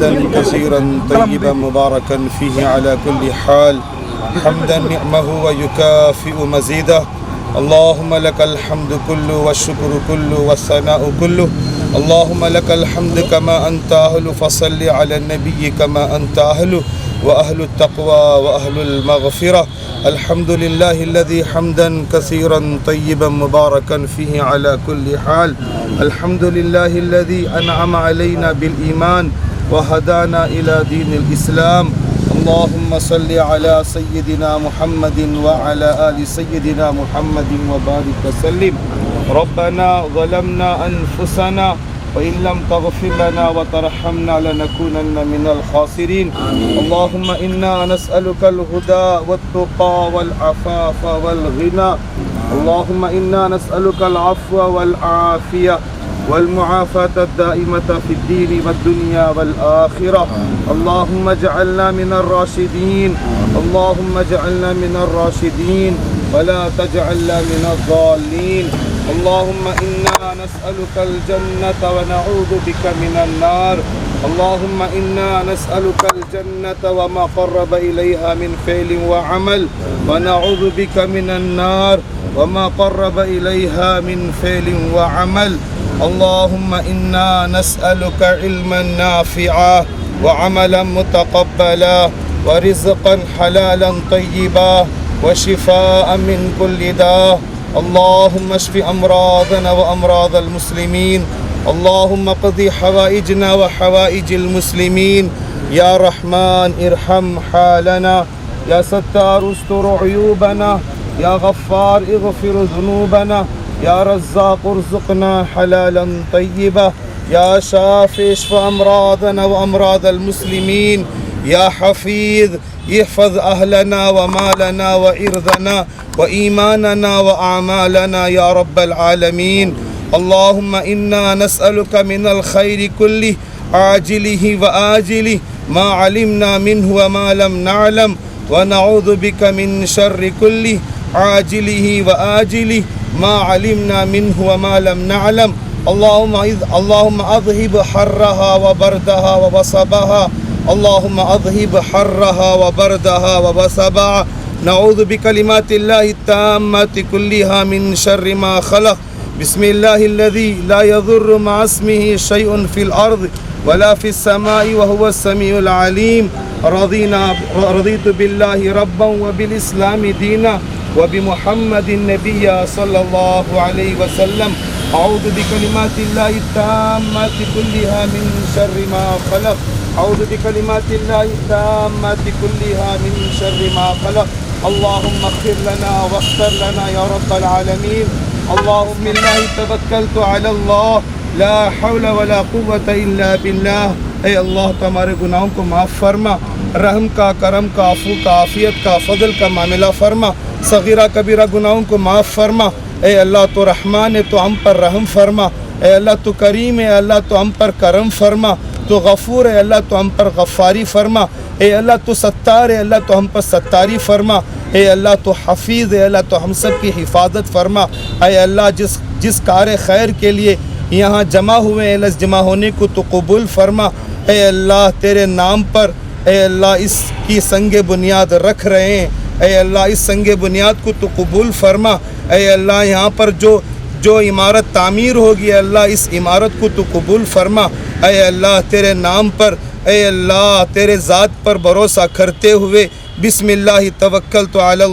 حمدا كثيرا طيبا مباركا فيه على كل حال حمدا نعمه ويكافئ مزيده. اللهم لك الحمد كله والشكر كله والثناء كله. اللهم لك الحمد كما أنت أهل، فصل على النبي كما أنت أهل وأهل التقوى وأهل المغفرة. الحمد لله الذي حمدا كثيرا طيبا مباركا فيه على كل حال. الحمد لله الذي أنعم علينا بالإيمان وهدانا إلى دين الإسلام. اللهم صل على سيدنا محمد وعلى آل سيدنا محمد وبارك وسلم. ربنا ظلمنا أنفسنا وإن لم تغفر لنا وترحمنا لنكونن من الخاسرين. اللهم إنا نسألك الهدى والتقى والعفاف والغنى. اللهم إنا نسألك العفو والعافية والمعافاة الدائمة في الدين والدنيا والآخرة. اللهم اجعلنا من الراشدين، اللهم اجعلنا من الراشدين ولا تجعلنا من الضالين. اللهم إنا نسألك الجنة ونعوذ بك من النار. اللهم إنا نسألك الجنة وما قرب إليها من فعل وعمل، ونعوذ بك من النار وما قرب إليها من فعل وعمل. اللهم إنا نسألك علما نافعا وعملا متقبلا ورزقا حلالا طيبا وشفاء من كل داء. اللهم اشف أمراضنا وأمراض المسلمين. اللهم اقض حوائجنا وحوائج المسلمين. يا رحمن ارحم حالنا، يا ستار استر عيوبنا، يا غفار اغفر ذنوبنا، يا رزاق ارزقنا حلالا طيبا، يا شافي اشف امراضنا وامراض المسلمين، يا حفيظ احفظ اهلنا ومالنا وعرضنا وايماننا واعمالنا يا رب العالمين. اللهم انا نسالك من الخير كله عاجله واجله ما علمنا منه وما لم نعلم، ونعوذ بك من شر كله عاجله واجله ما علمنا منه وما لم نعلم. اللهم اذهب حرها وبردها ووصبها. اللهم اذهب حرها وبردها ووصبها. نعوذ بكلمات الله التامة كلها من شر ما خلق. بسم الله الذي لا يضر مع اسمه شيء في الأرض ولا في السماء وهو السميع العليم. رضيت بالله ربا وبالإسلام دينا وبمحمد نبيا صلى الله عليه وسلم. أعوذ بكلمات الله التامة كلها من شر ما خلق. أعوذ بكلمات الله التامة كلها من شر ما خلق. اللهم اغفر لنا واختر لنا يا رب العالمين. اللهم الله توكلت على الله، لا حول ولا قوة إلا بالله. اے अल्लाह तो हमारे गुनाहों को माफ़ फरमा, रहम का, करम का, अफू का, आफियत का, फजल का मामला फरमा, सगीरा कबीरा गुनाहों को माफ़ फरमा। ए अल्लाह, तो रहमान है, तो हम पर रहम फरमा। ए अल्लाह, तो करीम है, अल्लाह, तो हम पर करम फरमा। तो गफूर है अल्लाह, तो हम पर गफ़ारी फरमा। ए अल्लाह, तो सत्तार है अल्लाह, तो हम पर सत्तारी फरमा। ए अल्लाह, तो हफीज़ है अल्लाह, तो हम सब की हिफाजत फरमा। ए अल्लाह, जिस जिस कार खैर के लिए यहाँ जमा हुए हैं, अल्लाह, जमा होने को तो कबूल फरमा। ए अल्लाह, तेरे नाम पर ए अल्लाह इसकी संग बुनियाद रख रहे हैं। ए अल्लाह, इस संग बुनियाद को तो कबूल फरमा। ए अल्लाह, यहाँ पर जो जो इमारत तामीर होगी, अल्लाह, इस इमारत को तो कबूल फरमा। ए अल्लाह, तेरे नाम पर, ए अल्लाह, तेरे ज़ात पर भरोसा करते हुए, बिस्मिल्लाह तवक्कलतु अला,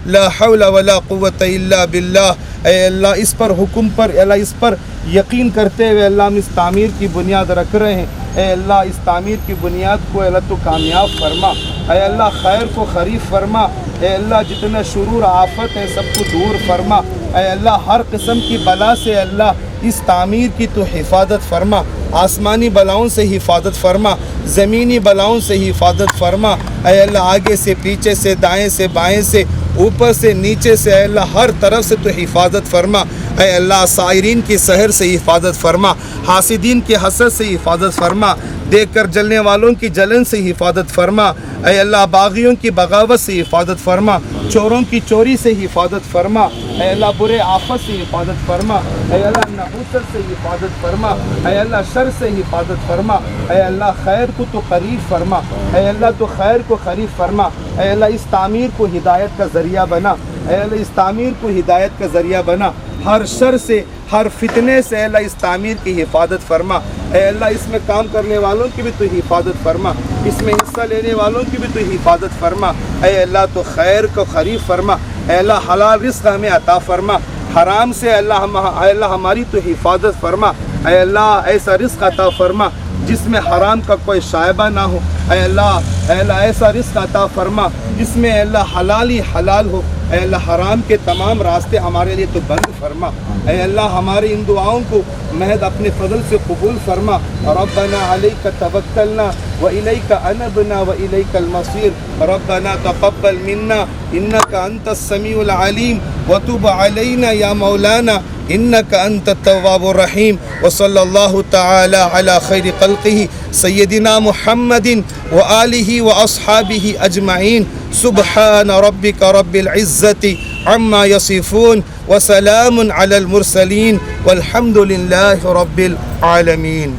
ला हौला वला कुव्वत इल्ला बिल्लाह। ए अल्लाह, इस पर हुक्म पर, अल्लाह, इस पर यकीन करते हुए अल्लाह हम इस तामीर की बुनियाद रख रहे हैं। ए अल्लाह, इस तामीर की बुनियाद को अल्लाह तो कामयाब फरमा। ए अल्लाह, खैर को खरीफ फरमा। ए अल्लाह, जितने शुरूर आफत है, सबको दूर फरमा। ए अल्लाह, हर किस्म की बला से अल्लाह इस तामीर की तो हिफाजत फरमा। आसमानी बलाओं से हिफाजत फरमा, ज़मीनी बलाओं से हिफाजत फरमा। ए अल्लाह, आगे से, पीछे से, दाएँ से, बाएँ से, ऊपर से, नीचे से, अल्लाह, हर तरफ से तो हिफाजत फरमा। ऐ अल्लाह, साइरीन की सहर से हिफाजत फरमा, हासिदीन के हसद से हिफाजत फरमा, देख कर जलने वालों की जलन से हिफाजत फरमा। ऐ अल्लाह, बागियों की बगावत से हिफाजत फरमा, चोरों की चोरी से हिफाजत फरमा। ऐ अल्लाह, बुरे आफत से हिफाजत फरमा। ऐ अल्लाह, नहूसत से हिफाजत फरमा। ऐ अल्लाह, शर से हिफाजत फरमा। ऐ अल्लाह, खैर को तो करीब फरमा। ऐ अल्लाह, तो खैर को करीब फरमा। ऐ अल्लाह, इस तामीर को हिदायत का ज़रिया बना। ऐ अल्लाह, इस तामीर को हिदायत का ज़रिया बना। हर शर से, हर फितने से अल्लाह इस तामीर की हिफाजत फरमा। ऐ अल्लाह, इसमें काम करने वालों की भी तो हिफाजत फरमा, इसमें हिस्सा लेने वालों की भी तो हिफाजत फरमा। ऐ अल्लाह, तो खैर को करीब फरमा। ऐ अल्लाह, हलाल रिज़्क़ हमें अता फरमा, हराम से अल्लाह हम अल्लाह हमारी तो हिफाजत फरमा। ऐ अल्लाह, ऐसा रिज़्क़ अता फरमा जिसमें हराम का कोई शायबा ना हो। ऐ अल्लाह, ऐ अल्लाह, ऐसा रिज़्क़ अता फरमा जिसमें अल्लाह हलाल ही हलाल हो। ऐ अल्लाह, हराम के तमाम रास्ते हमारे लिए तो बंद फरमा। ऐ अल्लाह, हमारी इन दुआओं को महज अपने फजल से कबूल फरमा। ربنا عليك توكلنا وإليك أنبنا وإليك المصير ربنا تقبل منا إنك أنت السميع العليم وتب علينا يا مولانا إنك أنت التواب الرحيم وصلى الله تعالى على خير خلقه سيدنا محمد وآله وأصحابه أجمعين سبحان ربك رب العزة عما يصفون وسلام على المرسلين والحمد لله رب العالمين.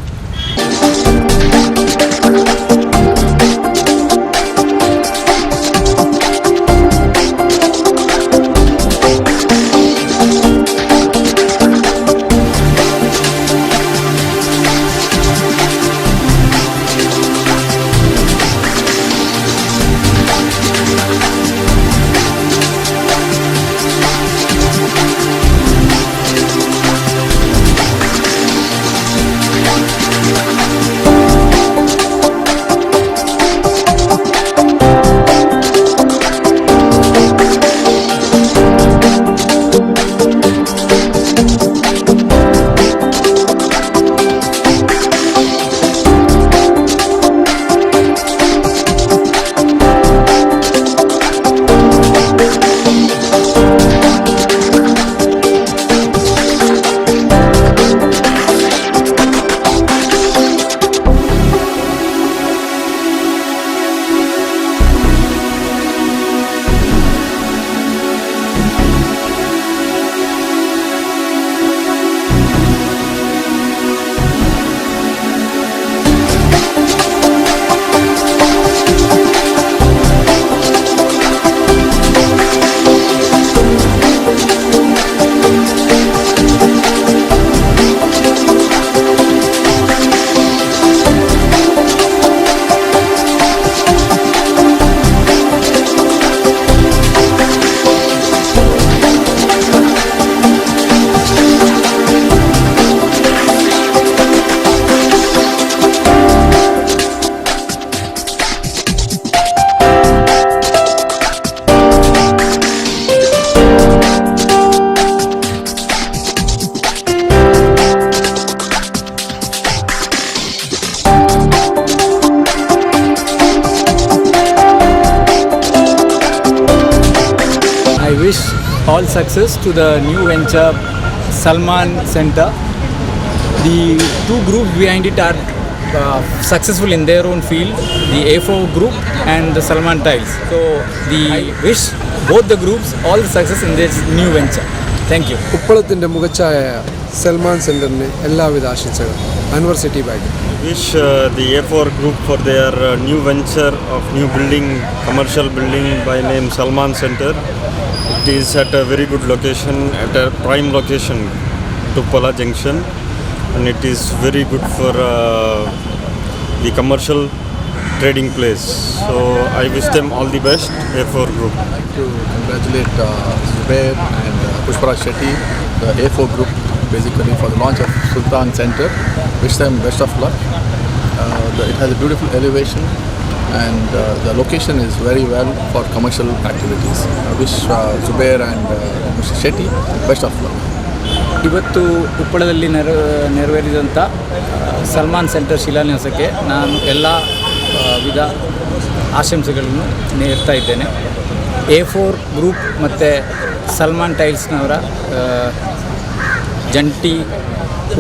I wish all success to the new venture Salman Center. The two groups behind it are successful in their own field, the A4 group and the Salman Tiles. So the wish both the groups all the success in this new venture. Thank you. ഉപ്പളത്തിൻ്റെ മുഖച്ഛായ സൽമാൻ സെൻറ്ററിന് എല്ലാവിധ ആശംസകളും. Anwar city bank. Wish the A4 group for their new venture of new building, commercial building by name Salman Center. It is at a very good location, at a prime location, Uppala Junction, and it is very good for the commercial trading place. So I wish them all the best, A4 group. I'd like to congratulate Zubair and Pushparaj Shetty, the A4 group, basically for the launch of Sultan Center. Wish them best of luck. It has a beautiful elevation and the location is very well for commercial activities. I wish Zubair and Mr. Shetty best of luck. ಇವತ್ತು ಉಪ್ಪಳದಲ್ಲಿ ನೆರವೇರಿದಂಥ Salman centre ಶಿಲಾನ್ಯಾಸಕ್ಕೆ ನಾನು ಎಲ್ಲ ವಿಧ ಆಶಂಸೆಗಳನ್ನು ನೀಡ್ತಾ ಇದ್ದೇನೆ. A four group ಮತ್ತು ಸಲ್ಮಾನ್ ಟೈಲ್ಸ್ನವರ ಜಂಟಿ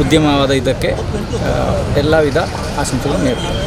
ಉದ್ಯಮವಾದ ಇದಕ್ಕೆ ಎಲ್ಲವಿಧ ಆಶಂಸೆಗಳನ್ನು ನೀಡುತ್ತೇನೆ.